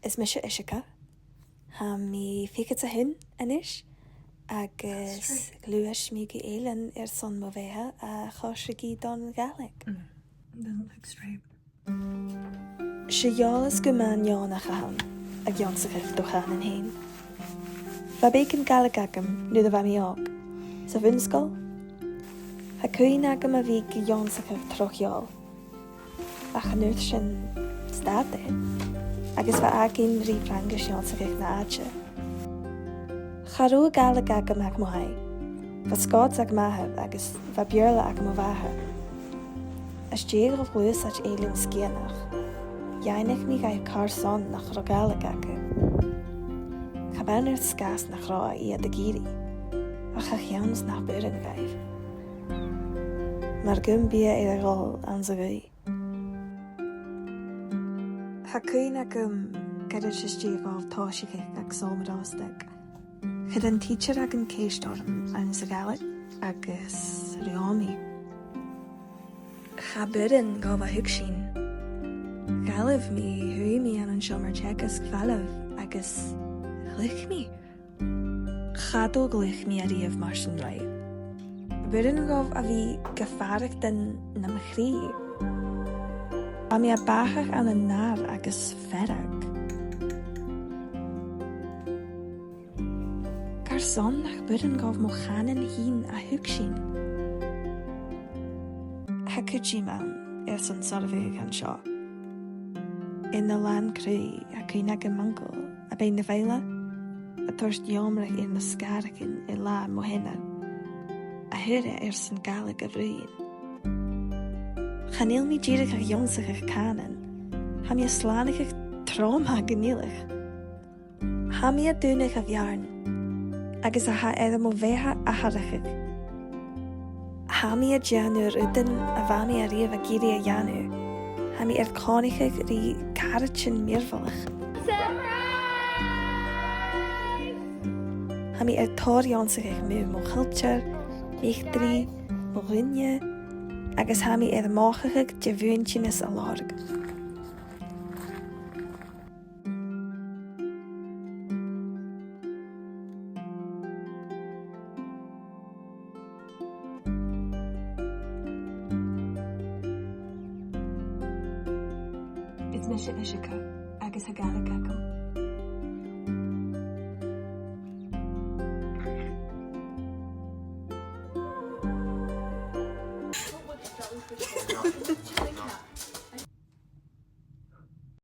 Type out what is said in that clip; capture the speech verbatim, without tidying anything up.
Is mise Iseacha. Tha mi fichead 's a h-aon a-nis, agus ghluais mi gu Èirinn airson mo bheatha a choisrigeadh don Ghàidhlig. Mm, doesn't look straight. 'S e eòlas gu math neònach a th' ann, ag ionnsachadh do chànan fhèin. Bha beagan Gàidhlig agam nuair a bha mi òg. Sa bhun-sgoil, tha cuimhne agam a bhith ag ionnsachadh tro cheòl. Ach an uair sin, stad e, agus bha againn ri Fraingis ionnsachadh na àite. Cha robh Gàidhlig agam aig mo thaigh. Bha Scots aig m' athair agus bha Beurla aig mo mhàthair. Às dèidh dhomh ghluasad a dh'Èirinn Sgitheanach, dh'fhaighnich mi dhaibh carson nach robh Gàidhlig agam. Cha b' ann air sgàth 's nach robh iad ag iarraidh, ach a chionn 's nach b' urrainn dhaibh. Mar gum biodh air a dhol anns a' ghaoith. Tha cuimhne agam gu ruige às dèidh dhomh tòiseachadh aig Sabhal Mòr Ostaig. Chuir an tidsear againn ceist orm anns a' Ghàidhlig agus rinn mi. Cha b' urrainn dhomh a thuigsinn. Dh'fhalbh mi, shuidh mi ann an seòmar teagaisg falamh agus ghluais mi. Cha do ghluais mi a-riamh mar sin roimhe. B' urrainn dhomh a bhith gu faireachdainn nam chridhe. Bha mi a' bàthadh ann an adhar agus fearg. Carson nach b' urrainn dhomh mo chànan fhìn a thuigsinn? Tha cuideam ann airson soirbheachadh an seo. Air na làithean cruaidh, tha cuimhne agam m' uncail, à Beinn na Faoghla, a' toirt iomradh air na sgàraichean air latha mo sheanar, a fhuair e airson Gàidhlig a bhruidhinn. Chan eil mi dìreach ag ionnsachadh cànan, tha mi a' slànachadh trauma gu nìleach. Tha mi a' dùnadh a' bheàrn, agus a tha air mo bheatha atharrachadh. Tha mi a' dèanamh rudan a bha mi a-riamh ag iarraidh a dhèanamh. Tha mi air còmhdachadh ri caraidean mìorbhaileach. Surprise! Tha mi air tòrr ionnsachadh mu mo chultar, m' eachdraidh, mo dhuine, agus tha mi air mothachadh de bhuaintean a lorg. Is mise Iseacha agus tha Gàidhlig agam.